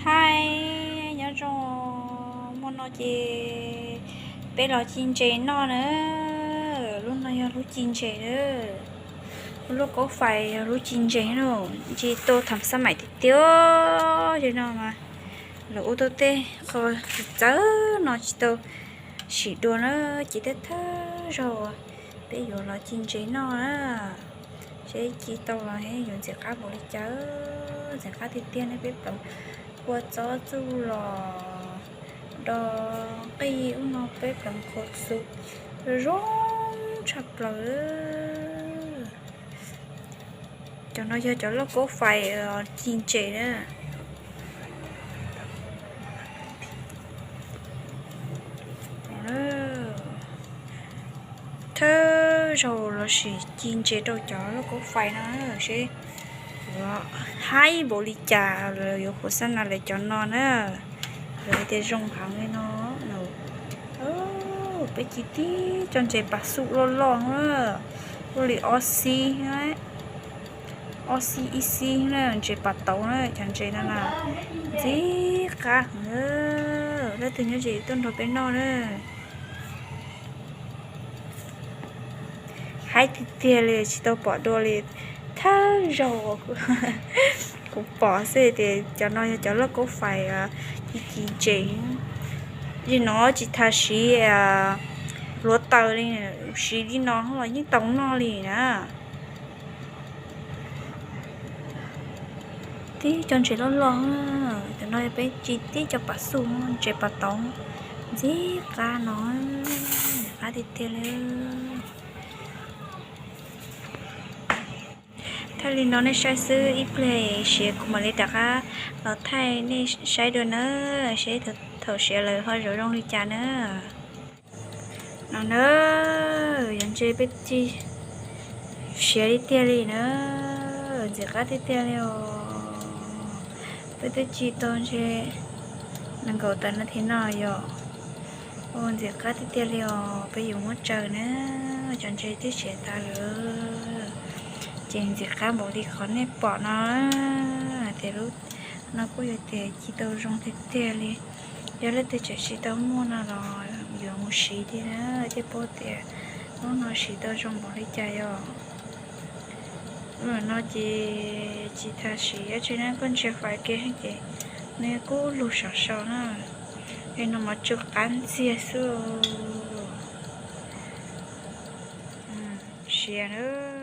Hais nyob zoo, hmo no ces peb los ci ntses noj na. Lub no yog lub ci ntses na. Lub lauj kaub fais yog lub ci ntses na. Ci tau tham xab maim tiag tiag li no mas lawv ua tau tej qho txawv no tsis tau sim dua na. Ces tej thawj zaug peb yuav los ci ntses noj na. Seb ci tau los yuav ntxim qab npaum li cas. Ntxim qab tiag tiag ne, peb pleev kua txob txuj los do qij ub no peb pleev kua xu zoo tshaj plaws. Cov no yog cov lauj kaub fais ci ntses na. Thawj zaug los sim ci ntses rau cov lauj kaub fais no seb yuav haib npaum li cas, lawv yuav khuv xab nas lawv cov no na. Lawv hais tias zoo heev li no. Peb ci tib co ntses pas xuj loj loj na, ua li ob xib, ob xib ib xib na, ntses pas tauv na, cov ntses no na ntxim qab heev. Leej twg nyob ze tuaj nrog peb noj na. Haib tiag tiag li, tsis tau pom dua li. Thawj zaug kuv pom xwb tias cov no yog cov lauj kaub fais ci ci ntses. Li no tsis tas siv hluav taws li, siv li no los yeej tau noj li na. Tib co ntses loj loj, cov no peb ci tib co pas xuj, ntses pas tauv ntxim qab no, qab tiag tiag li. Thaij li no nej saib xwb, ib pliag siav kuv mam li rov qab los thaij nej saib dua na, seb thaum siav lawm ho zoo zoo li cas na. No na, yog ntses peb ci siav li tiag li na, ntxim qab tiag tiag li os. Peb twb ci tau ntses nees nkaum tawm no thiab no yom. Ua ntxim qab tiag tiag li os, peb yuav muab tsaws na, cov ntses twb siav tas lawm. Ces ntxim qab npaum li qhov nej pom no, tias lub no kuj yog tias ci tau zoo tiag tiag li. Yog leej twg tseem tsis tau muaj no los yuav mus siv thiab na, thiaj paub tias lub no siv tau zoo npaum li cas yom. Lub no ces tsis tas siv, tsis na koj ntsia fais kiag ces nws kuj lug saum saud na. Es no mas tsw qab ntxiag xwb. Siav na.